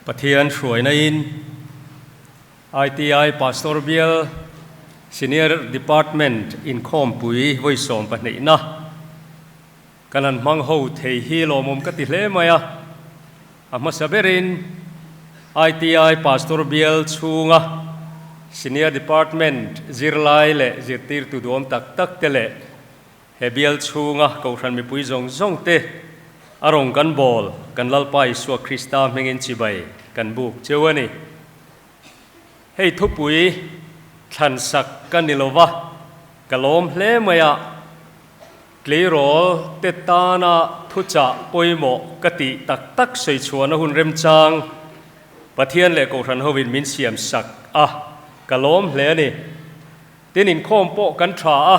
Pathian hruaina in ITI Pastor Bial Senior Department inkhawmpui vawi sawmpahnihna kan han hmang ho thei hi lawmawm ka ti hle mai a. A hmasa berin ITI Pastor Bial chhunga Senior Department zirlai leh zirtirtu duam tak tak te leh He bial chhunga Kohhran mipui zawng zawng te a rawn kan bawl kan Lalpa Isua Krista hmingin chibai kan buk cheu a ni. Hei thupui thlan sak ka ni lova, ka lawm hle mai a, tleirawl te tana thuchah pawimawh ka tih tak tak sawi chhuahna hun remchang Pathian leh Kohhran hovin min siam sak a, ka lawm hle a ni. Tin, inkhawm pawh kan tha a,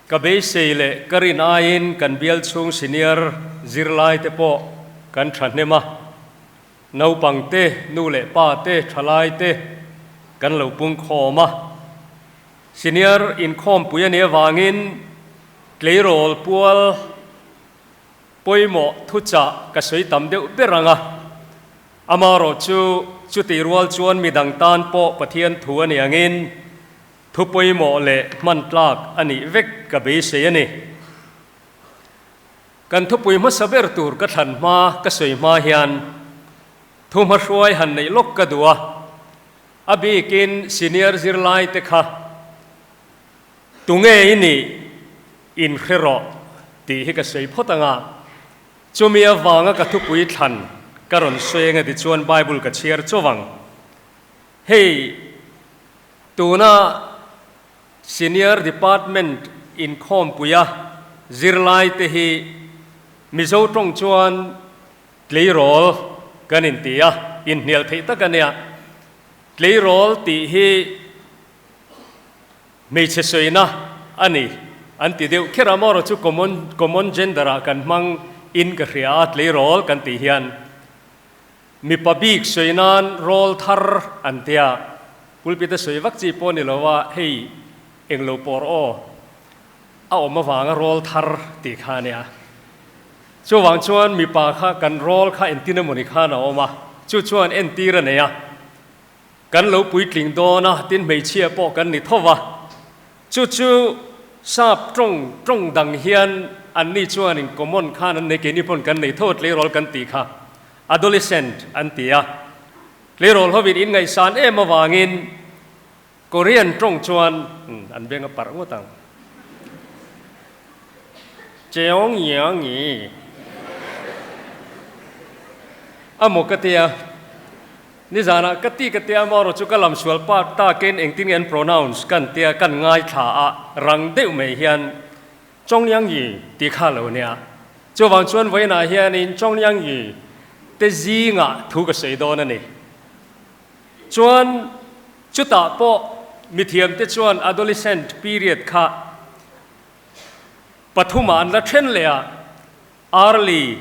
ka beisei leh ka rin aiin kan bial chhung senior zirlai te pawh kan tha hnem a, naupang te, nu leh pa te, thalai te kan lo pung khawm a. Senior inkhawmpui a nih avangin tleirawl pual pawimawh thuchah ka sawi tam deuh ber ang a, amaherawh chu chutih rual chuan midang tan pawh Pathian thu a nih angin thu pawimawh leh hman tlak a nih vek ka beisei a ni. Kan thupui hmasa ber tur ka thlan hma ka sawi hma hian thu hmahruai han neih lawk ka duh a, a bikin senior zirlai te kha Tunge i nih inhre rawh tih hi ka sawi phawt ang a, chumi avanga ka thupui thlan ka rawn sawi anga tichuan Bible ka chhiar chauh ang. Hei tuna Senior Department inkhawmpuia zirlaite hi Mizo tawng chuan tleirawl kan inti a, inhnial theih tak a nia. Tleirawl tih hi Hmeichhe sawina a ni an ti deuh kher a, amaherawh chu common common gender ah kan hmang in ka hria a, tleirawl kan tih hian mipa bik sawi nan rawl thar an tia, pulpit a sawi vak chi pawh ni lo a, hei englo pawr aw a awm avanga rawl thar tih kha a nia. Chuvang chuan mipa kha kan rawl kha entin emawni khan a awm a, chu chuan entir a nei a. Kan lo puitling dawn a, tin hmeichhia pawh kan ni tho va. Chu chu sap tawng tawng dang hian anni chuanin common khan an nei, keini pawn kan nei tho a, tleirawl kan tih kha adolescent an ti a. Tleirawl hovin in ngaihsan em avangin Korean tawng chuan an beng a parh ngawt ang. Cheong Yang-i a maw ka tia. Nizanah ka ti ka tia maw erawh chu ka lam sual part takin engtin nge an pronounce kan tia kan ngaithla a rang deuh mai hian Chong Yang Yi tih kha lo nia. Chuvang chuan vawiinah hianin Chong Yang Yi te zingah thu ka sawi dawn a ni. Chuan chutah pawh mithiamte chuan adolescent period kha pathumah an la then leh a, Early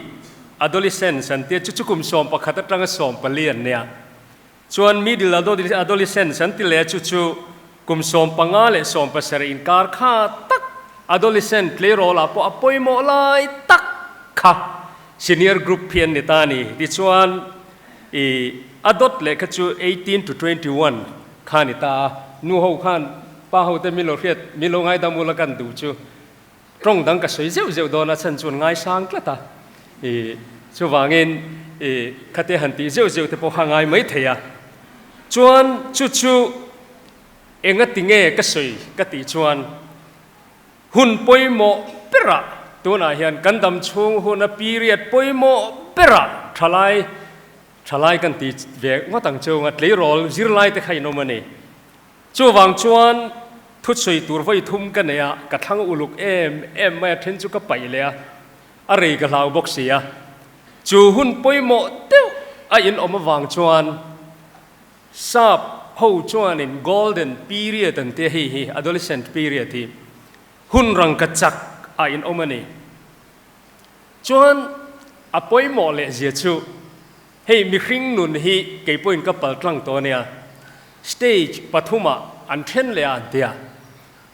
adolescence an tia, chu chu kum 11 atanga 14 an nia. Chuan middle adolescence an ti leh a, chu chu kum 15 leh 17 inkar kha tak adolescent tleirawlah pawh a pawimawh lai tak kha senior group hi an ni ta a ni. Tichuan i a dawt leh kha chu 18 to 21 kha a ni ta a, nu ho khan pa ho te min lo hriat, min lo ngaidam ula kan duh chu. Tawng dang ka sawi zeuh zeuh dawn a chhan chuan ngaisang tlat a, i chuvangin i khate han tih zeuh zeuh te pawh kha ngai mai thei a. Chuan chu chu enga ti nge ka sawi ka tih chuan hun pawimawh berah tunah hian kan dam chhung huna period pawimawh berah thalai thalai kan ti ve ngawt ang cheu anga tleirawl zirlai te kha in awm a ni. Chuvang chuan thuchhui tur vawi thum ka nei a, ka thlang uluk em em mai a, then chu ka paih leh a, a rei ka hlau bawk si a. Chu hun pawimawh deuh a in awm avang chuan sap ho chuanin golden period an tia hei hi, adolescent period hi hun rangka chak a in awm a ni. Chuan a pawimawh leh zia chu Hei mihring nun hi kei pawhin ka pal tlang tawh a nia, stage pathumah an then leh a an tia.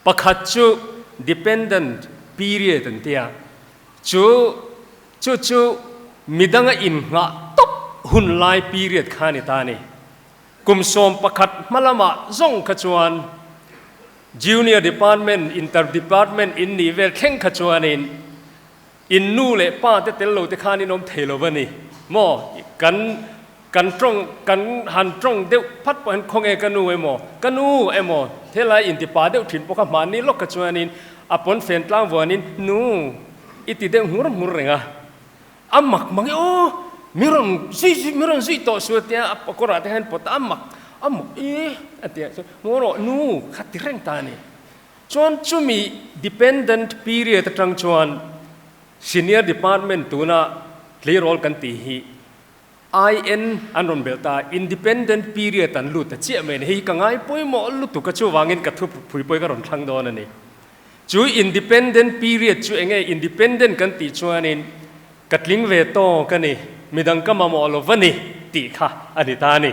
Pakhat chu dependent period an tia, chu chu chu midanga innghah tawp hun lai period kha a ni ta a ni. Kum 11 hma lamah zawng kha chuan Junior Department, Inter Department in nih vel thleng kha chuanin in nu leh pa te tel lo te khan in awm thei lo va ni maw? Kan kan tawng kan han tawng deuh phat pawh hian khawnge ka nu emaw ka nu emaw helai inti pa deuh thin pawh kha hmanni lawk kha chuanin a pawnfen tlang vuanin nu i ti deuh nghur nghur reng a. A mak mang e aw, mi rawn zui zui mi rawn zui tawh sual tia a kawrah te hian pawt a mak a mak e a ti a chuan ngaw rawh nu kha ti reng ta a ni. Chuan chumi dependent period atang chuan senior department tuna tleirawl kan tih hi IN an rawn belh ta a, independent period an lut ta chiah mai a ni. Hei hi ka ngai pawimawh lutuk a, chuvangin ka thu phui pawh hi ka rawn thlang dawn a ni. Chu independent period chu enge independent kan tih chuanin ka tling ve tawk a ni, midang ka mamawh lo va ni tih kha a ni ta a ni.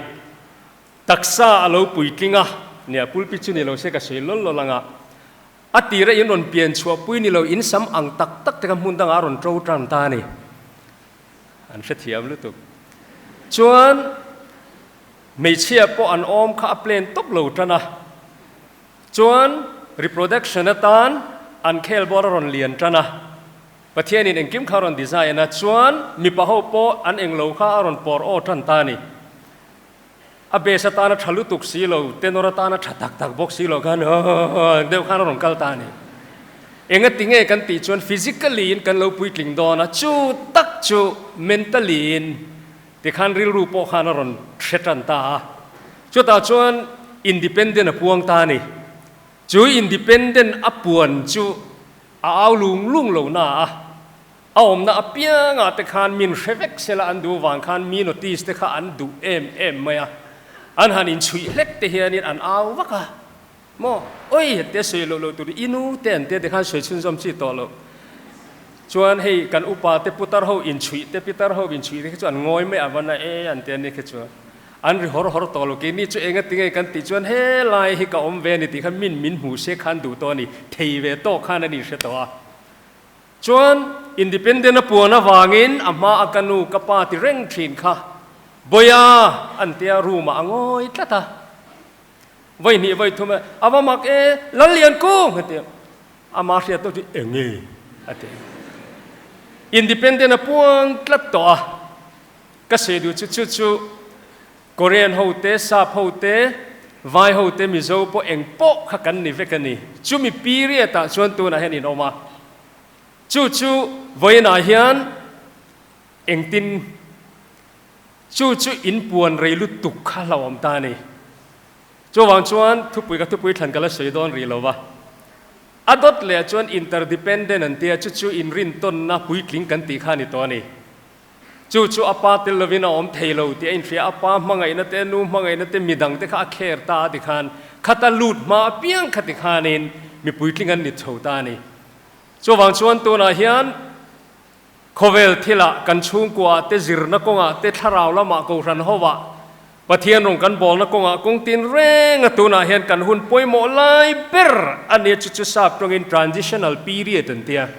Taksa a lo puitling a, nia pulpit chu ni lo se ka sawi lawl lawl ang a, a tira in rawn pian chhuah pui ni lo in sam ang tak tak te kha hmun dangah a rawn to tan ta a ni. An hrethiam lutuk. Chuan hmeichhia pawh an awm kha a plan tawp lo tan a. Chuan reproduction atan an khel bawr a rawn lian tan a, Pathianin engkim kha a rawn design a, chuan mipa ho pawh an englo kha a rawn pawr aw tan ta a ni. A base atana tha lutuk si lo, tenor atana tha tak tak bawk si lo khan deuh khan a rawn kal ta a ni. Enga tinge kan tih chuan physically in kan lo puitling dawn a, chu tak chu mentally in Tikhan rilru pawh khan a rawn hre tan ta a, chutah chuan independent a puang ta a ni. Chu independent a puan chu a au lung lung lo na a, a awmna apiangah te khan min hre vek sela an duh vang khan mi notice te kha an duh em em mai a, an han inchhuih hlek te hianin an au vak a, Maw? Oi! Te sawi loh loh tur i nu te an tia tikhan sawi chhunzawm chi tawh loh. Chuan hei kan upa te putar ho inchhuih te pitar ho inchhuih te khi chu an ngawi mai a van a e an tia ni khi chuan an ri hawr hawr tawh lo. Keini chu enga tinge kan tih chuan helai hi ka awm ve a ni tih khan min min hmu se khan duh tawh a ni. Thei ve tawk khan a ni hre tawh a. Chuan independent a puan avangin a hma a ka nu ka pa ti reng thin kha Bawia an tia room ah a ngawi tlat a. Vawi hnih vawi thum e, a va mak e, Lallian kung a ti a. Ama hriat tawh chu eng nge a ti. Independent a puang tlat tawh a, ka sawi duh chu chu chu Korean ho te, Sap ho te, Vai ho te, Mizo pawh eng pawh kha kan ni vek a ni. Chumi period ah chuan tunah hian in awm a. Chu chu vawiinah hian engtin Chu chu in puan rei lutuk kha hlauhawm ta a ni. Chuvang chuan thupui ka thupui thlan ka la sawi dawn rih lo va. A dawt leh ah chuan interdependent an tia, chu chu inrintawnna puitling kan tih kha a ni tawh a ni. Chu chu a pa tel lovin a awm thei lo tih a inhria, a pa hmangaihna te, a nu hmangaihna te, midang te kha a kher ta a ti khan, khata lut hma apiang kha ti khanin mi puitling an ni chho ta a ni. Chuvang chuan tunah hian Khawvel thilah kan chhungkuaah te zirna kawngah te thlarau lamah kohhran hovah Pathian rawn kan bawlna kawngah kawng tin reng a tunah hian kan hun pawimawh lai ber a nia chu chu sap tawngin transitional period an tia.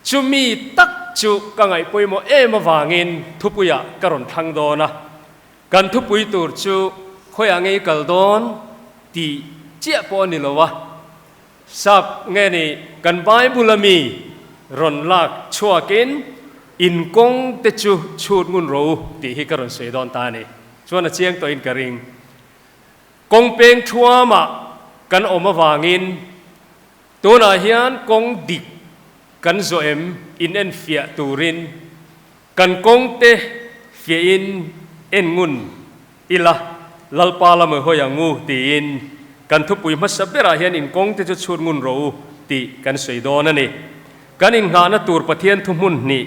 Chumi tak chu ka ngaih pawimawh em avangin thupuiah ka rawn thlang dawn a. Kan thupui tur chu khawiah nge i kal dawn tih chiah pawh a ni lo a. Sap nge ni kan Bible a mi rawn lak chhuakin in kawng te chu chhut ngun ro u tih hi ka rawn sawi dawn ta a ni. Chuan a chiang tawhin ka ring. Kawng peng thuamah kan awm avangin tunah hian kawng dik kan zawh em in en fiah turin kan kawng te fiahin en ngun Ila, Lalpa la mawi hawi ang u tiin kan thupui hmasa berah hian inkawng te chu chhut ngun rawh u tih kan sawi dawn a ni. Kan inghahna tur Pathian thu hmun hnih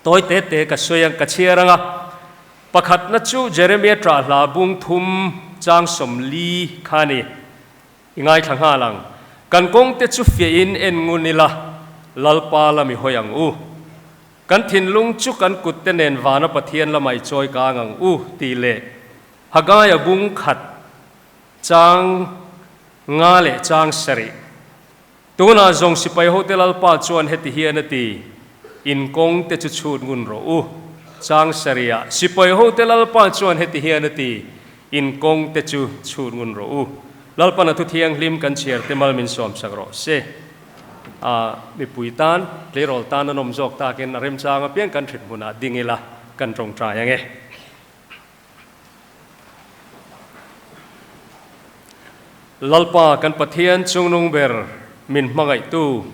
tawi te te ka sawi ang, ka chhiar ang a. Pakhatna chu Jeremia ṭah hla bung thum chang 40 kha a ni. I ngaithla nghal ang. Kan kawng te chu fiahin en ngun ila, Lalpa la mi hawi ang u. Kan thinlung chu kan kutte nen vana Pathian lamah i chawi kang ang u tih leh Hagaia bung khat chang nga leh chang sarih. Tunah zawng sipai hote Lalpa chuan heti hian a ti, In kawng te chu chhut ngun rawh u. chang sarihah, Sipai hote Lalpa chuan heti hian a ti, In kawng te chu chhut ngun rawh u. Lalpan a thu thianghlim kan chhiar te mal min sawmsak rawh se. A mipui tan, tleirawl tan a nawm zawk takin a remchang apiang kan ṭhit hmunah ding ila kan ṭawngṭai ang e. Lalpa kan Pathian chungnung ber min hmangaihtu,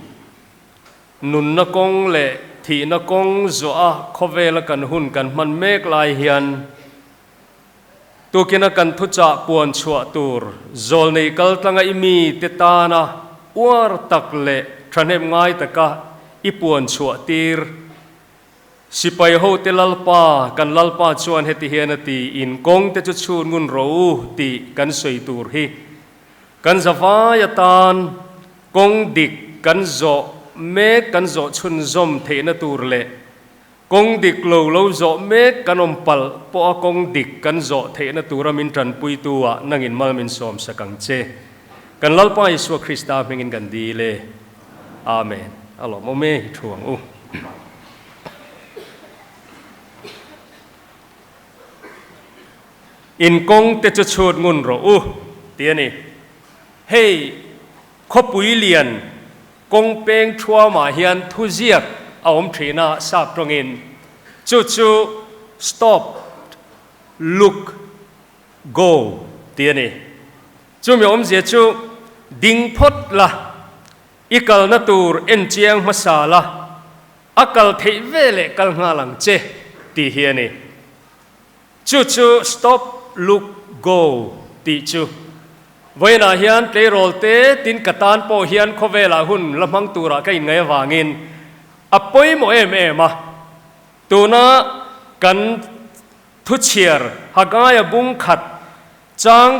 nunna kawng leh thihna kawng zawh a khawvela kan hun kan hman mek lai hian tukina kan thuchah puan chhuah tur zawlnei kaltlanga i mite tana uar tak leh thahnem ngai taka i puan chhuah tir Sipai hote Lalpa, kan Lalpa chuan heti hian a ti, In kawng te chu chhun ngun rawh u tih kan sawi tur hi. Kan zavai atan kawng dik kan zawh mek kan zawh chhunzawm theihna tur leh kawng dik lo lo zawh mek kan awm palh pawha kawng dik kan zawh theihna tura min tanpuitu ah nangin mal min sawmsak ang che. Kan Lalpa Isua Krista hmingin kan dil e. Amen. A lawmawm e, i thu ang u. In kawng te chu chhut ngun rawh u, ti a ni. Hei khawpui lian kawng peng thuamah hian thuziak a awm thin a, sap tawngin chu chu stop, look, go ti a ni. Chumi awmzia chu ding phawt la, i kalna tur en chiang hmasa la, a kal theih ve leh kal nghal ang che tih hi a ni. Chu chu stop, look, go tih chu. Vawiinah hian tleirawl te tin ka tan pawh hian khawvelah hun la hmang turah ka inngaih avangin a pawimawh em em a. Tuna kan thuchhiar Hagaia bung khat Chang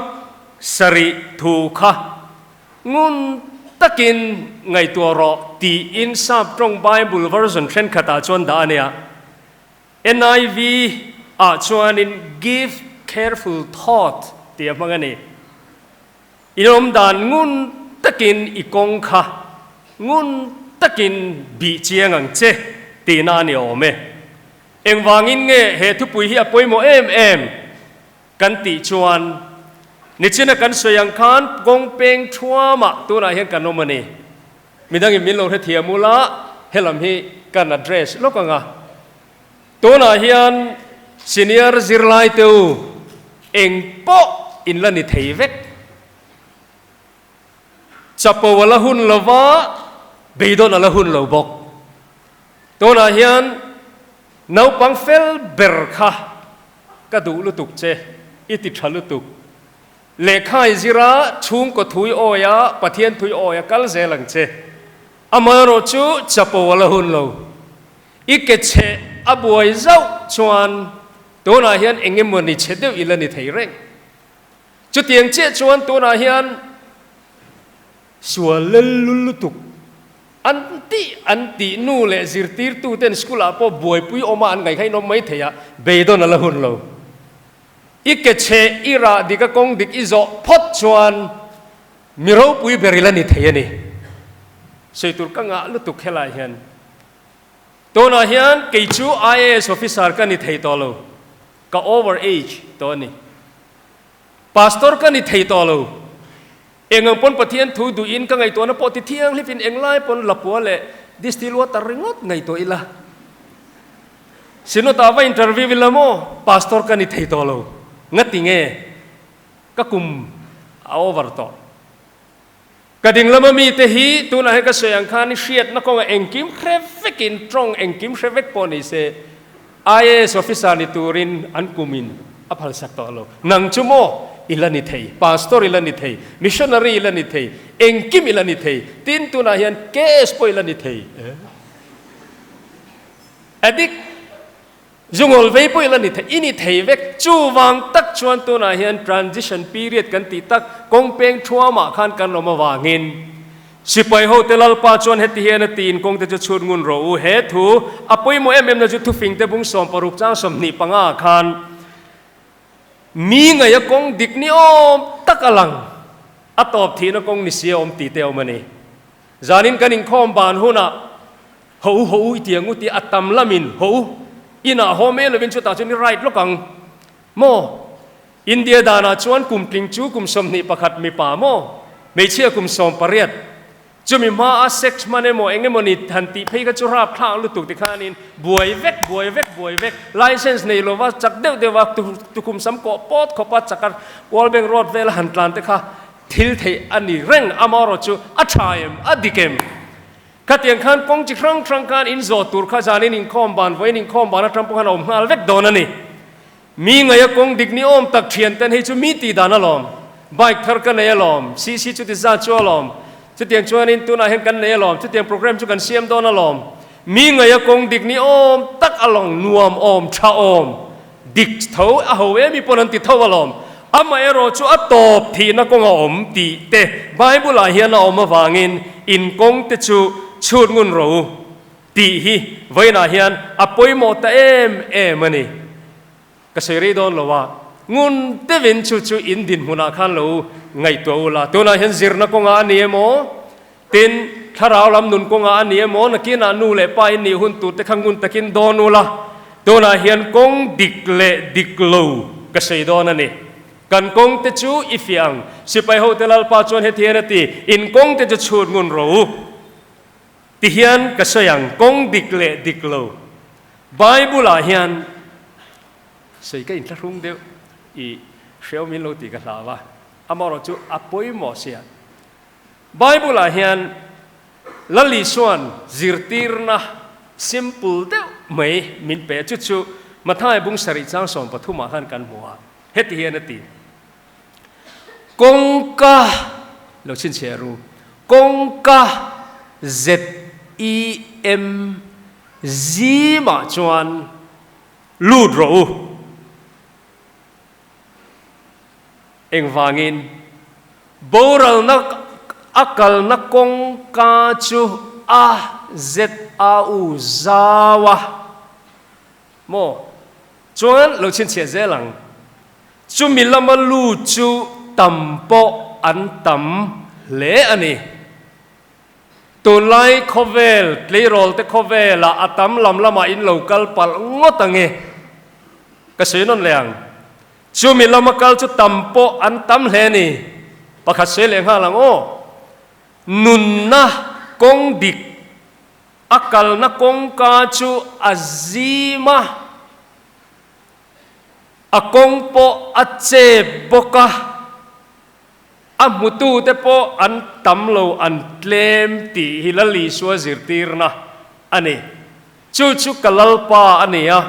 sarih thu kha ngun takin ngaihtuah rawh tiin Sap tawng Bible version thenkhatah chuan dah a nia. NIV ah chuanin give careful thought tih a hmang a ni. I awmdan ngun takin i kawng kha ngun takin bih chiang ang che tihna a ni awm e. Engvangin nge he thupui hi a pawimawh em em? Kan tih chuan, nichina kan sawi ang khan kawng peng thuamah tunah hian kan awm a ni. Midangin min lo hrethiam ula, helam hi kan address lawk ang a. Tunah hian senior zirlai te u, eng pawh in la ni thei vek. Chapo a la hun lo va, beidawn a la hun lo bawk. Tunah hian naupang fel ber kha Ka duh lutuk che, i ti tha lutuk. Lehkha i zir a, chhungkaw thui awi a, Pathian thui awi a kal zel ang che. Amaherawh chu chapo a la hun lo. I ke chhe a buai zauh chuan tunah hian eng emaw ni chhe deuh i la ni thei reng. Chutiang chiah chuan tunah hian Sual lel lul lutuk. An tih an tih nu leh zirtirtu ten school ah pawh buaipui awm a an ngaih kha in awm mai thei a, beidawn a la hun lo. I ke chhe i rah dik a kawng dik i zawh phawt chuan mi ropui ber i la ni thei a ni. Sawi tur ka ngah lutuk helai hian. Tunah hian kei chu IAS officer ka ni thei tawh lo, ka over age tawh a ni. Pastor ka ni thei tawh lo. Eng ang pawn Pathian thu duhin ka ngaihtuahna pawh ti thianghlipin englai pawn lapua leh distill water ringawt ngaihtuah ila. Synod-ah va interview ila maw? Pastor ka ni thei tawh lo. Ngati nge? Ka kum a over tawh. Ka ding lama mite hi tunah hian ka sawi ang khan i hriatna kawngah engkim hre vekin tawng engkim hre vek pawh ni se IAS officer ni turin an kumin a phalsak tawh lo. Nang chu maw i la ni thei, pastor i la ni thei, missionary i la ni thei, engkim i la ni thei, tin tunah hian KS pawh i la ni thei. Addict zungawl vei pawh i la ni thei, i ni thei vek. Chuvang tak chuan tunah hian transition period kan tih tak kawng peng thuamah khan kan awm avangin Sipai hote Lalpa chuan heti hian a tiin kawngte chu chhut ngun rawh u. He thu a pawimawh em em na chu thufingte bung 16 chang 25 ah khan mi ngaih a kawng dik ni awm tak a lang, a tawp thihna kawng ni si a awm tih te a awm a ni. Zanin kan inkhawm ban hunah haw u haw u i ti ang u tih a tam lamin haw u. Inah haw mai lovin chutah chuan i ride lawk ang maw? India danah chuan kum tling chu kum 21 mipa maw? Hmeichhia kum 18. Chumi hmaa sex hman emaw eng emaw ni han tih phei kha chu rapthlak lutuk ti khanin buai vek buai vek buai vek license nei lova chak deuh deuh a tukhum sam kawh pawt khawpa chaka World Bank Road vela han tlan te kha thil theih a ni reng amaherawh chu a tha em a dik em? Khatiang khan kawng chi hrang hrang khan in zawh tur kha zanin inkhawm ban vawiin inkhawm ban atang pawh khan a awm nghal vek dawn a ni. Mi ngaia kawng dik ni awm tak thian ten hei chu mi tih dan alawm. Bike thar ka nei alawm, CC chuti zat chu alawm, chutiang chuanin tunah hian kan nei alawm, chutiang program chu kan siam dawn alawm. Mi ngaia kawng dik ni awm tak alawng nuam awm tha awm dik tho a ho em i pawn an ti tho alawm. Amaherawh chu a tawp thihna kawng a awm tih te Bible ah hian a awm avangin in kawng te chu chhut ngun rawh u. Tih hi vawiinah hian a pawimawh ta em em a ni. Ka sawi rei dawn lo a, ngun deuhin chu chu in dinhmunah khan lo ngaihtuah u la. Tunah hian zirna kawngah a ni emaw, tin thlarau lam nun kawngah a ni emaw, nakinah nu leh pa in nih hun tur te kha ngun takin dawn u la. Tunah hian kawng dik leh dik lo ka sawi dawn a ni. Kan kawng te chu i fiah ang. Sipai hote Lalpa chuan heti hian a ti, In kawng te chu chhut ngun rawh u. Ti hian ka sawi ang, kawng dik leh dik lo Bible-ah hian sawi ka inthlahrung deuh i hreu min lo tih ka hlau a, amaherawh chu a pawimawh sia. Bible-ah hian Lal Isua'n zirtirna simple deuh mai min pe a, chu chu Matthai bung sarih chang 13 ah khan kan hmu a, heti hian a ti. Kawngka lo chhinchhiah ru. Kawngka ZEM zimah chuan lut rawh u. Engvangin boralna a kalna kawngka chu a ZAU zau a maw? Chuan lo chhinchhiah zel ang. Chumi lama lu chu tam pawh an tam hle a ni. Tunlai khawvel, tleirawlte khawvelah a tam lam lamah in lo kal palh ngawt ang e. Ka sawi nawn leh ang. Chumi lama kal chu tam pawh an tam hle a ni. Pakhat sawi leh nghal ang aw. Nunna kawng dik a kalna kawngka chu a zim a. A kawng pawh a chep bawk a, a hmutute pawh an tam lo, an tlem tih hi Lal Isua zirtirna a ni. Chu chu ka Lalpa a ni a,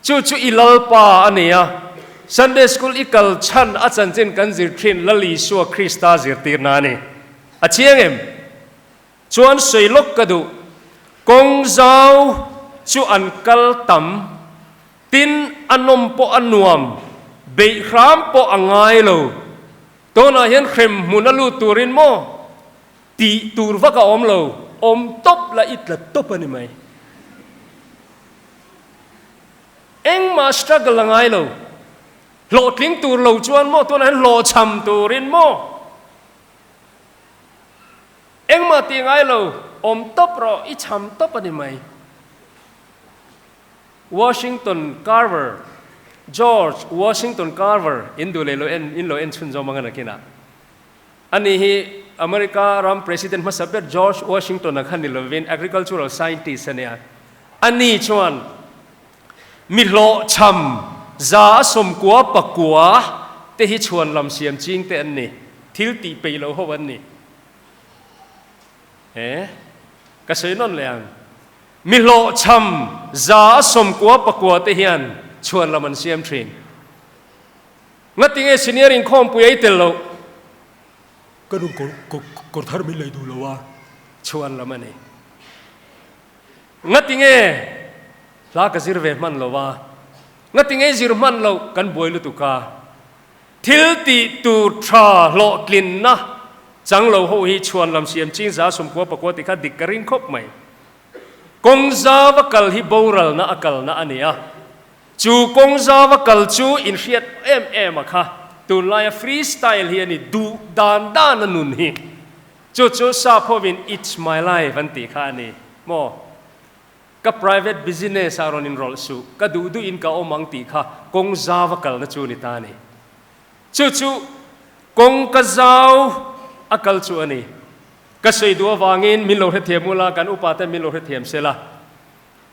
chu chu i Lalpa a ni a. Sunday School i kal chhan a chanchin kan zir thin Lal Isua Krista zirtirna a ni. A chiang em? Chuan sawi lawk ka duh, kawng zau chu an kal tam. Tin, a nawm pawh a nuam, beih hram pawh a ngai lo. Tunah hian hrem hmun a lut turin maw tih tur vak a awm lo, awm tawp la i tla tawp a ni mai. Engmah struggle a ngai lo. Hlawhtling tur lo chuan maw tunah hian hlawhchham turin maw engmah tih ngai lo, awm tawp rawh, i chham tawp a ni mai. Washington Carver, George Washington Carver, in duh leh lo en, in lo en chhun zawm ang a nakinah. Ani hi America ram President hmasa ber George Washington-a kha ni lovin agricultural scientist a nia. Ani chuan mi hlawhchham 199 te hi chhuan lam siam ching te an ni, thil tih peih lo ho an ni. He ka sawi nawn leh ang. Mi hlawhchham 99 te hian chhuan lam an siam thin. Ngatinge senior inkhawmpui ei tel loh? Ka nun kawr thar min lei duh lo a. Chhuan lam a ni. Ngatinge hla ka zir ve hman lo a? Ngatinge zir hman loh kan buai lutuk a? Thil tih tur tha hlawhtlinna chang lo ho hi chhuan lam siam ching 99 ti kha dik ka ring khawp mai. Kawng zava kal hi boralna a kalna a ni a, chu kawng zava kal chu inhriat em em a kha tunlaia free style hi a ni, duh dan dan a nun hi. Chu chu sap hovin it's my life an tih kha a ni maw? Ka. Ka private business ah rawn inrawlh suh, ka duh duh in ka awm ang tih kha kawng zau a kalna chu a ni ta a ni. Chu chu kawng ka zau a kal chu a ni. Ka sawi duh avangin min lo hrethiam ula, kan upa ten min lo hrethiam sela.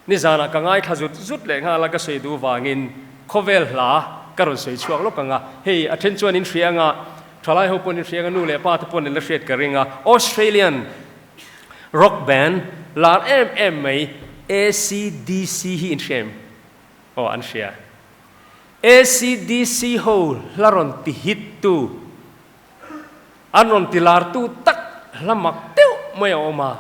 Nizanah ka ngaithla zut zut leh nghal a, ka sawi duh vangin khawvel hla ka rawn sawi chhuak lawk ang a. Hei a then chuan in hria anga, thalai ho pawn in hria anga, nu leh pa te pawn in la hriat ka ring a, Australian rock band lar em em mai ACDC hi in hria em? Aw an hria. ACDC ho hla rawn ti hit tu, an rawn ti lar tu tak hla mak deuh mai a awm a.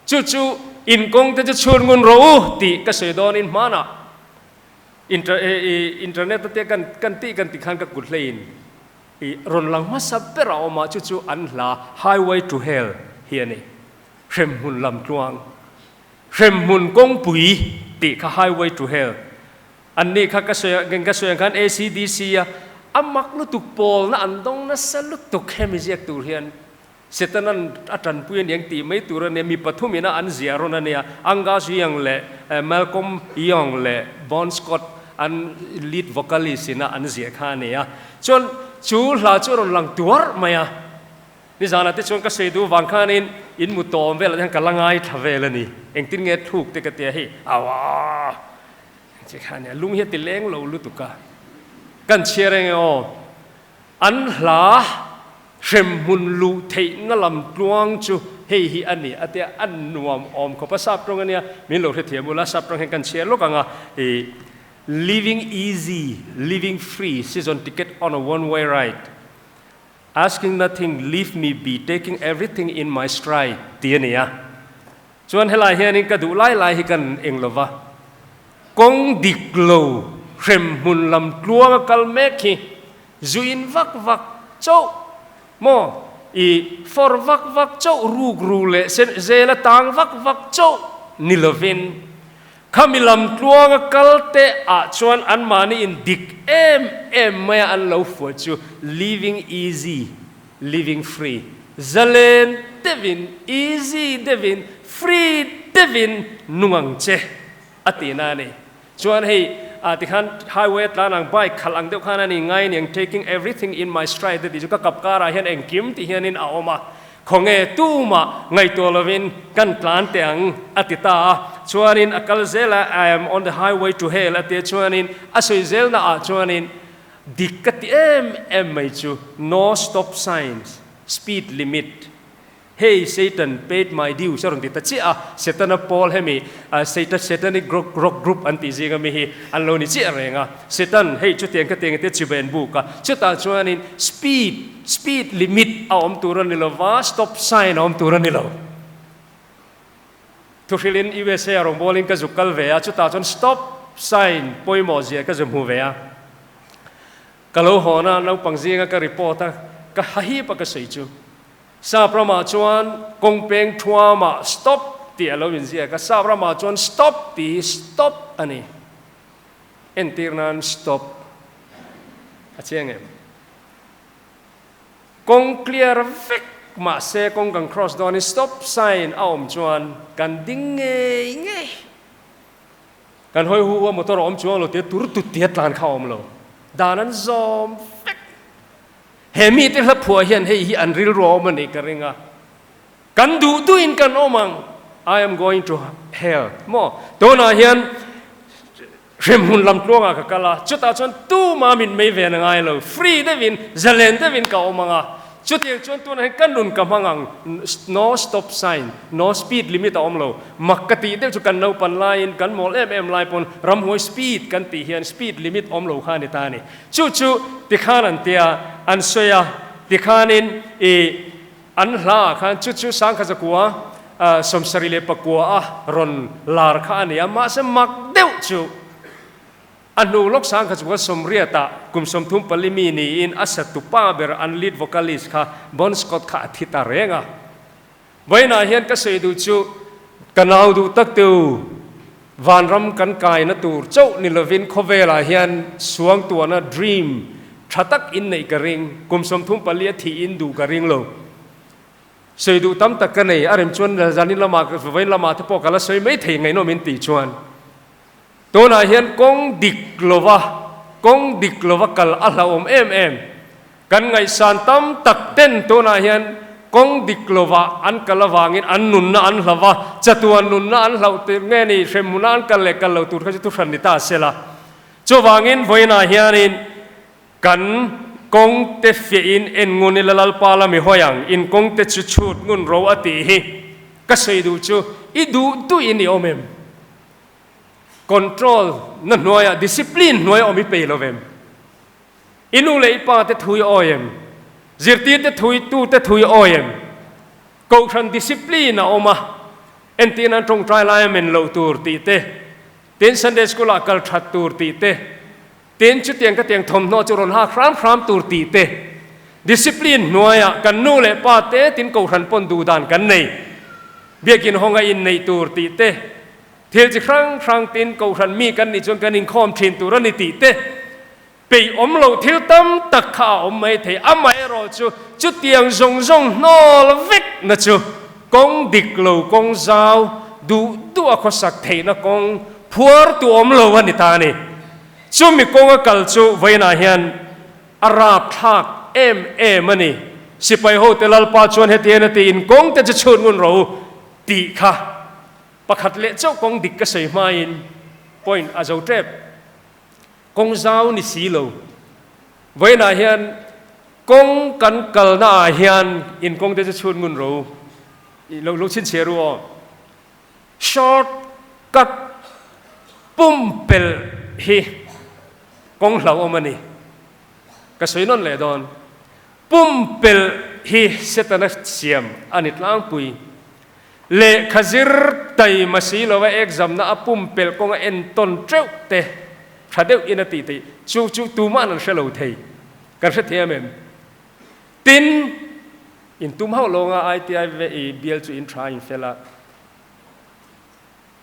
Chu chu in kawng te chu chhun ngun rawh u tih ka sawi dawnin hmanah internet a te kan kan tih kan tih khan ka kut hleiin i rawn lang hmasa ber a awm a, chu chu an hla Highway to Hell hi a ni. Hremhmun lamtluang, hremhmun kawngpui tih kha Highway to Hell an nih kha ka sawi ka sawi ang khan ACDC a a mak lutuk pawlna an dawng nasa lutuk hemi ziak tur hian. Setanan a tanpui a niang tih mai tur a nia, mi pathum ina an ziah rawn a nia, Angus Young leh Malcolm Young leh Bon Scott an lead vocalist ina an ziah kha a ni a. Chuan chu hla chu a rawn lang tuar mai a, nizanah te chuan ka sawi duh vang khanin in mu tawm velah te hian ka la ngaithla vel a ni, engtin nge thluk te ka tia hei aw chi kha a nia, lung hi a ti leng lo lutuk a, kan chhiar eng e aw. An hla hremhmun luh theihna lam tluang chu hei hi a ni a tia, a nuam awm khawp a, sap tawng a nia, min lo hrethiam ula, sap tawng hian kan chhiar lawk ang a, ih Living easy, living free, season ticket on a one way ride, asking nothing, leave me be, taking everything in my stride tih a ni a. Chuan helai hianin ka duh lai lai hi kan eng lo va, kawng dik lo hremhmun lam tluang a kal mek hi Zu in vak vak chauh maw? I fawr vak vak chauh, ruk ru leh zela tang vak vak chauh ni lovin, khami lam tluanga kal te ah chuan anmahni in dik em em maia an lo fuah chu living easy, living free, zalen deuhin, easy deuhin, free deuhin nung ang che a tihna a ni. Chuan hei ah tikhan highway a tlan ang bike khalh ang deuh khan a ni ngai aniang taking everything in my stride a tih chu ka kap karah hian engkim tih hianin a awm a, khawnge tumah ngaihtuah lovin kan tlan teh ang a ti ta a, chuanin a kal zel a I am on the highway to hell a tia chuanin a sawi zelna ah chuanin dik ka ti em em mai chu no stop signs, speed limit. Hey Satan paid my dues a rawn ti ta chiah a, Setana pawl hemi Satan Satanic rock group an tih zinga mi hi an lo ni chiah reng a, Satan hei chutiang ka tiang te chibai an buk a, chutah chuanin speed speed limit a awm tur a ni lo va, stop sign a awm tur a ni lo. Thuhrilhin USA a rawngbawlin ka zuk kal ve a, chutah chuan stop sign pawimawh zia ka zu hmu ve a. Ka lo hawn a, naupang zinga ka report a, ka hahip a ka sawi chu. Sap ramah chuan kawng peng thuamah stop tih a lo inziak a, sap ramah chuan stop tih hi stop a ni. Entir nan stop a chiang em? Kawng clear vek mahse kawng kan cross dawnin stop sign a awm chuan kan ding ngei ngei. Kan hawi hu a motor a awm chuang lo tia tur tut tia tlan kha a awm lo. Dan an zawm vek. He mite hla phuah hian hei hi an rilru a awm a nih ka ring a, kan duh duhin kan awm ang, I am going to hell maw? Tunah hian hremhmun lam tluangah ka kal a, chutah chuan tuma min mei ve na ngai lo, free deuhin, zalen deuhin ka awm ang a, chutiang chuan tunah hian ka nun ka hmang ang, no stop sign, no speed limit a awm lo, Mak ka tih deuh chu kan naupan laiin kan mawl em em lai pawn ramhuai speed kan tih hian speed limit awm lo kha a ni ta a ni. Chu chu tikhan an tia an sawi a, tikhanin i an hla ah khan chu chu sangkha zakua 74 a rawn lar kha a ni a, mahse mak deuh chu a hnu lawk sangkha zakua 80 ah kum 34 mi niin a satupa ber an lead vocalist kha Bon Scott kha a thi ta reng a. Vawiinah hian ka sawi duh chu ka nau duh tak teu vanram kan kaina tur chauh ni lovin khawvelah hian suangtuahna dream tha tak in neih ka ring, kum 34 a thih in duh ka ring lo. Sawi duh tam tak ka nei, a rem chuan zanin lamah, vawiin lamah te pawh ka la sawi mai thei ngaihnawm in tih chuan. Tunah hian kawng dik lova, kawng dik lova kal a hlauhawm em em. Kan ngaihsan tam tak ten tunah hian kawng dik lova an kal avangin an nunna an hlauh a, chatuan nunna an hlauh tir nge ni, hremhmuna an kal leh kal lo tur kha chu thuhran ni ta se la. Chuvangin vawiinah hianin kan kawng te fiahin en ngun ila Lalpa la mi hawi ang, in kawng te chu chhut ngun ro a tih hi ka sawi duh chu i duh duhin i awm em? Control na hnuaiah discipline hnuai awm i pei lo vem? I nu leh i pa te thu i awi em? Zirtir te thu i tu te thu i awi em? Kohhran discipline a awm a, entir nan tawngtai laia men loh tur tih te, tin Sunday school ah kal that tur tih te, tin chutiang ka tiang thawmhnaw chu rawn hak hram hram tur tih te, discipline hnuaiah kan nu leh pa te tin kohhran pawn duh dan kan nei, biakin hawnga inneih tur tih te, Thil chi hrang hrang tin Kohhran mi kan nih chuan kan inkhawm thin tur a ni tih te, peih awm loh thil tam tak kha a awm mai thei. Amaherawh chu chutiang zawng zawng hnawl vek na chu kawng dik lo, kawng zau, duh duh a khawsak theihna kawng phuar tu awm lo a ni ta a ni. Chumi kawnga kal chu vawiinah hian a rapthlak em em a ni. Sipai hote Lalpa chuan hetiang a ti, Inkawng te chu chhut ngun rawh u tih kha. Pakhat leh chauh kawng dik ka sawi hmain point a zo tep. Kawng zau ni si lo. Vawiinah hian kawng kan kalna ah hian in kawng te chu chhut ngun ro lo lo chhinchhiah ru aw. Short cut pumpelh hi kawng hlauhawm a ni. Ka sawi nawn leh dawn. Pumpelh hi Setana siam a ni tlangpui. Lehkha zir taima si lova exam-na a pumpelh kawnga entawn teuh te tha deuh in a tih theih chu chu tuma'n an hre lo thei. Kan hre thei em em? Tin, in tum hauh lo anga ITI ve i bial chu in tha in fel a.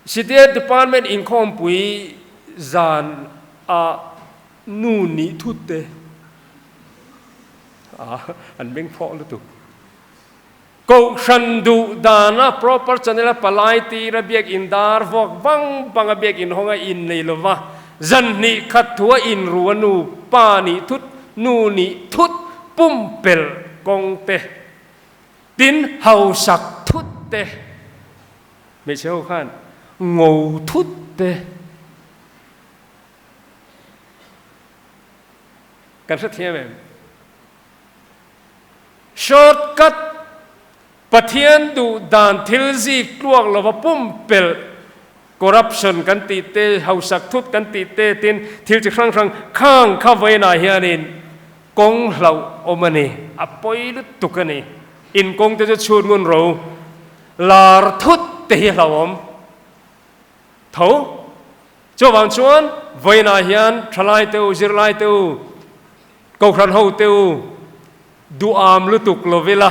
State Department inkhawmpui zan a nu nih thut te an beng phawk lutuk. Kohhran duh dana proper channel a palai tira biak in dar vawk bang bang a biak in hawng a in nei lova zan hnih khat thu a in ru a nu pa nih thut nu nih thut pumpelh kawng te tin hausak thut te hmeichhe ho khan ngo thut te kan hrethiam em? Short cut, Pathian duh dan thil zik tluak lova pumpelh, corruption kan tih te, hausak thut kan tih te tin thil chi hrang hrang khang kha vawiinah hianin kawng hlauh awm a ni, a pawi lutuk a ni. In kawng te chu chhut ngun ro lar thut te hi hlauhawm tho. Chuvang chuan vawiinah hian thalai te u, zirlai te u, Kohhran hote u, duham lutuk lo ila,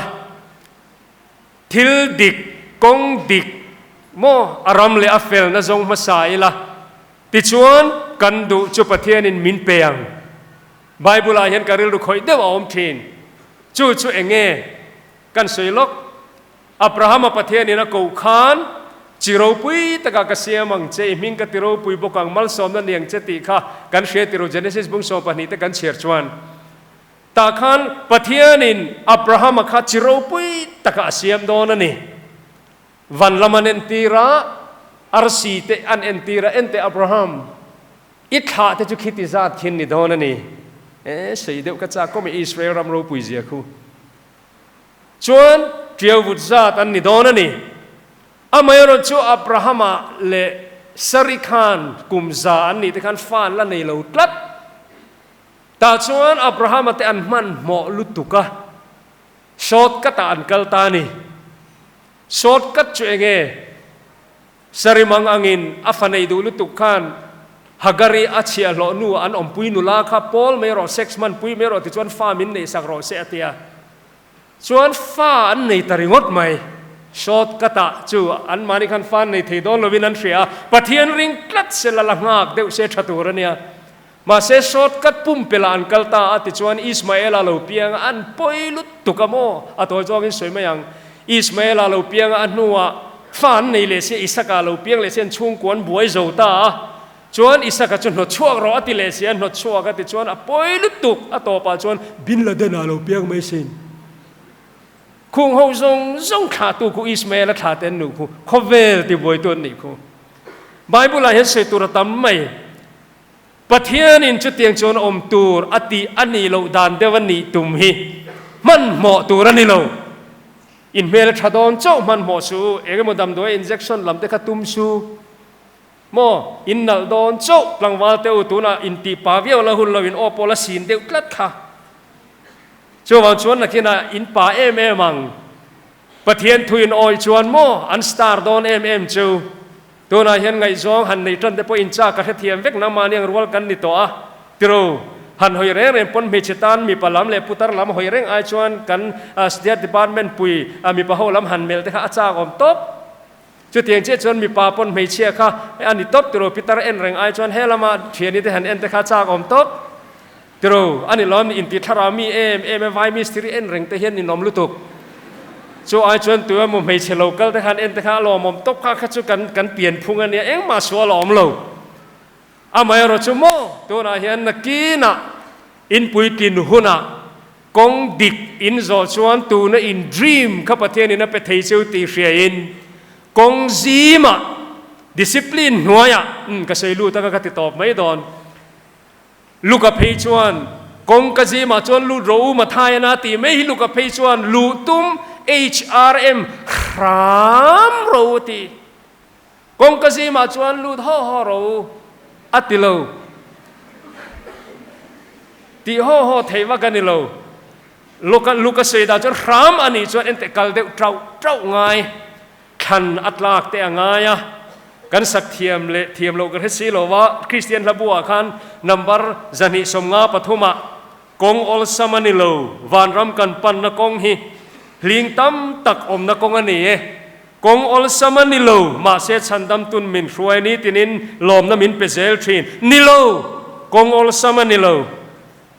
thil dik, kawng dik maw a ram leh a felna zawng hmasa ila, tichuan kan duh chu Pathianin min pe ang. Bible-ah hian ka rilru khawih deuh a awm thin. Chu chu eng nge kan sawi lawk? Abrahama Pathianin a koh khan, Chi ropui takah ka siam ang che, i hming ka ti ropui bawk ang, malsawmna ni ang che tih kha kan hria ti ru, Genesis bung 12 te kan chhiar chuan. Tah khan Pathianin Abrahama kha chi ropui takah a siam dawn a ni. Van lam an entir a, arsi te an entir a, Enteh Abraham, i thlah te chu khiti zat khin ni dawn a ni. E, sei deuh ka chak kawm i Israel ram ropui zia khu. Chuan ṭiau vut zat an ni dawn a ni. Amaherawh chu Abrahama leh Sari khan kum za an nih te khan fa an la nei lo tlat. Tah chuan Abrahama te an hmanhmawh lutuk a, short cut ah an kal ta a ni. Short cut chu eng nge? Sari mang angin a fa nei duh lutuk khan Hagari a chhiahhlawh nu an awmpui nula kha pawl mai rawh, sex hmanpui mai rawh tichuan fa min neihsak rawh se a ti a. Chuan fa an nei ta ringawt mai. Short cut ah chu anmahni khan fa an nei thei dawn lovin an hria a, Pathian ring tlat se la la nghak deuh se tha tur a nia. Mahse short cut pumpelh ah an kal ta a tichuan Ismaela lo piang a, an pawi lutuk a maw? A tawi zawngin sawi mai ang. Ismaela lo piang a, a hnuah fa an nei leh si a, Isaka lo piang leh si a, an chhungkua an buai zo ta a. Chuan Isaka chu hnawt chhuak rawh a ti leh si a, hnawt chhuak a ti chuan a pawi lutuk a tawpah chuan Bin Laden-ah lo piang mai sin. Khung ho zawng zawng thlahtu khu Ismael-a thlah te an nuh khu, khawvel tibuaitu an nih khu. Bible-ah hian sawi tur a tam mai. Pathianin chutiang chuan awm tur a tih a nih loh dan deuh a nih tum hi hmanhmawh tur a ni lo. In hmel a tha dawn chauh hmanhmawh suh u, eng emaw damdawi injection lam te kha tum su. Maw, in nalh dawn chauh tlangval te u tunah intih pa viau la hun lo in aw pawh la sin deuh tlat kha. Chuvang chuan nakinah in pa em em ang. Pathian thu in awih chuan maw an star dawn em em chu. Tunah hian ngaihzawng han nei tan te pawh in chak ka hrethiam vek nangmahni ang rual kan ni tawh a. Tiro, han hawi reng reng pawn hmeichhe tan mipa lam leh putar lam hawi reng ai chuan kan State Department pui mipa ho lam han melh te kha a chak awm tawp. Chutiang chiah chuan mipa pawn hmeichhia kha a ni tawp tiro, pitar en reng ai chuan he lama thiani te han en te kha a chak awm tawp. Tiro, a ni lawm ni inti thlarau mi em em e vai mistiri en reng te hian ninawm lutuk. Chu ai chuan tu emaw hmeichhe lo kal te khan en te kha a lawmawm tawp kha kha chu kan kan pian phung a nia engmah sual a awm lo. Amaherawh chu maw tunah hian nakinah in puitlin hunah kawng dik in zawh chuan tuna in dream kha Pathianin a pe thei cheu tih hriain kawng zimah discipline hnuaiah umm ka sawi lut anga ka ti tawp mai dawn. Luka phei chuan, Kawngka zimah chuan lut rawh u Matthaiana tih mai hi Luka phei chuan luh tum HRM hram rawh u a ti. Kawngka zimah chuan lut haw haw rawh u a ti lo. Tih haw haw theih vak a ni lo. Luka Luka sawi dan chuan hram a nih chuan enteh kal deuh tauh tauh ngai. Thlan a tlak te a ngai a, kan sak thiam leh thiam loh ka hre si lo va, Kristian hla buah khan number 253 ah kawng awlsam a ni lo, vanram kan panna kawng hi hling tam tak awmna kawng a ni e, kawng awlsam a ni lo, mahse chhandam tun min hruai ni tinin lawmna min pe zel thin, ni lo, kawng awlsam a ni lo,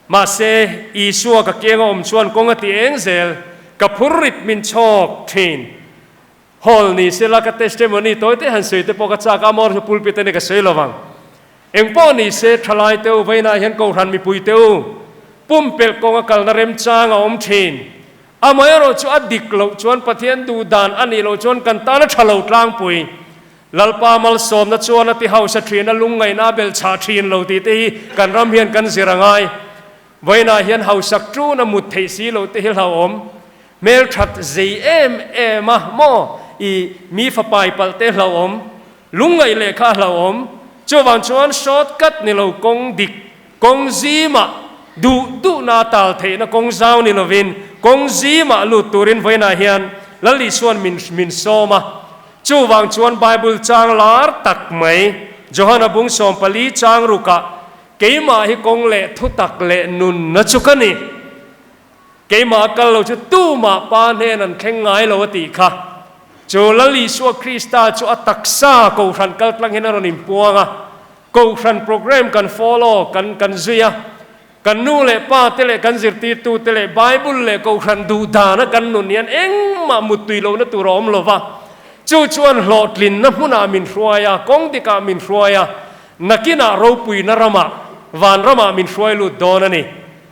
mahse Isua ka kianga awm chuan kawng a ti eng zel, ka phurrit min chhawk thin. Hall ni sela ka testimony tawi te han sawi te pawh ka chak a, amawr chu pulpit a ni ka sawi lo vang. Eng pawh ni se thalai te u, vawiinah hian Kohhran mipui te u, pumpelh kawnga kalna remchang a awm thin. Amaherawh chu a dik loh chuan Pathian duh dan a nih loh chuan kan tan a tha lo tlangpui. Lalpa malsawmna chuan a ti hausa thin a, lungngaihna a belhchhah thin lo tih te hi kan ram hian kan zir a ngai. Vawiinah hian hausak tuna mut theih si loh te hi hlauhawm. Hmelthat zei em em a maw i mi fapai palh te hlauhawm. Lungngaih lehkha a hlauhawm. Chuvang chuan short cut ni lo kawng dik, kawng zimah duh duhna tal theihna kawng zau ni lovin kawng zimah lut turin vawiinah hian Lal Isua'n min min sawm a. Chuvang chuan Bible chang lar tak mai Johana bung 14 chang rukah Keimah hi kawng leh thutak leh nunna chu ka ni. Keimah kal lo chu tumah Pa hnen an thleng ngai lo a tih kha. Chu Lal Isua Krista chu a taksa Kohhran kaltlang hian a rawn inpuang a. Kohhran program kan follow, kan kan zui a. Kan nu leh pa te leh kan zirtirtu te leh Bible leh Kohhran duh dana kan nun hian engmah muttui lohna tur a awm lo va. Chu chuan hlawhtlinna hmunah min hruai a, kawng dikah min hruai a. Nakinah ropuina ramah, van ramah min hruai lut dawn a ni.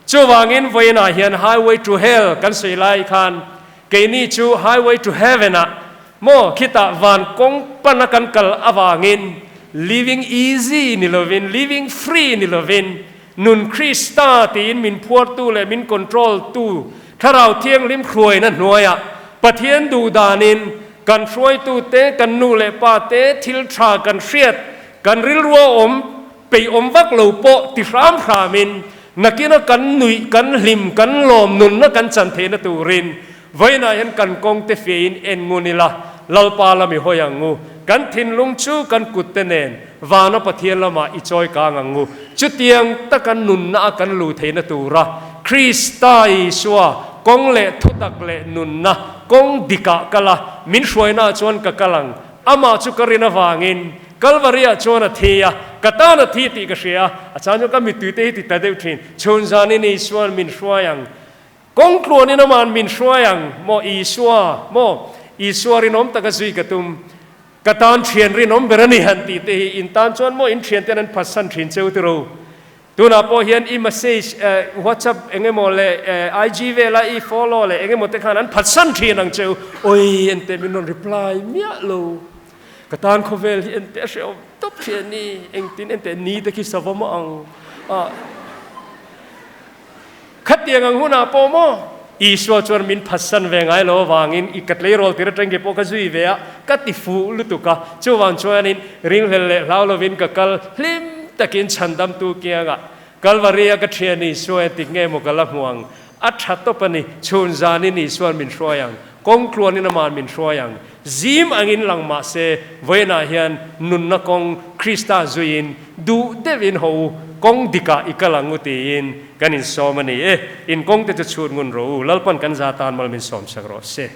Chuvangin vawiinah hian Highway to Hell kan sawi lai khan keini chu Highway to Heaven-ah maw khitah van kawng pana kan kal avangin living easy ni lovin, living free ni lovin nun Krista tiin min phuartu leh min control tu Thlarau Thianghlim hruaina hnuaiah Pathian duh danin kan hruaitute, kan nu leh pate thil tha kan hriat, kan rilrua awm peih awm vak lo pawh ti hram hramin nakina kan nuih, kan hlim, kan lawm nunna kan chan theihna turin vawiinah hian kan kawng te fiahin en ngun ila, Lalpa lam i hawi ang u. Kan thinlung chu kan kutte nen vana Pathian lamah i chawi kang ang u. Chutiang taka nunna a kan luh theihna tura Krista Isua kawng leh thutak leh nunna kawng dikah kal a, min hruainaah chuan ka kal ang. Amah chu ka rin avangin Kalvari-ah chuan a thi a, ka tan a thi tih ka hria a, a chang chuan ka mittui te hi ti ta deuh thin. Chhun zanin Isua'n min hruai ang. Kawng tluanin aman min hruai ang maw Isua maw Isua rinawm taka zui ka tum ka tan thian rinawm ber a ni han tih te hi in tan chuan maw in thian ten an phatsan thin cheu tiro tunah pawh hian i message whatsapp eng emaw leh IG vela i follow leh eng emaw te khan an phatsan thin ang cheu oi ente min rawn reply miah lo ka tan khawvel hi ente a hrehawm tawp thian ni engtin ente ni te khi sava maw ang a Khatiang ang hunah pawh maw? Isua chuan min phatsan ve ngai lo avangin i ka tleirawl tir atangte pawh ka zui ve a, ka ti fuh lutuk a. Chuvang chuanin ringhlel leh hlau lovin ka kal hlim takin chhandamtu kiangah Kalvari-a ka thian Isua engtik nge maw ka la hmu ang? A tha tawp a ni, chhun zanin Isua'n min hruai ang, kawng tluanin ama'n min hruai ang. Zim angin lang mah se, vawiinah hian nunna kawng Krista zuiin duh deuhin haw u, kawng dikah i kal ang u tiin kan insawm a ni e. In kawngte chu chhut ngun rawh u, Lalpan kan za tan mal min sawmsak rawh se.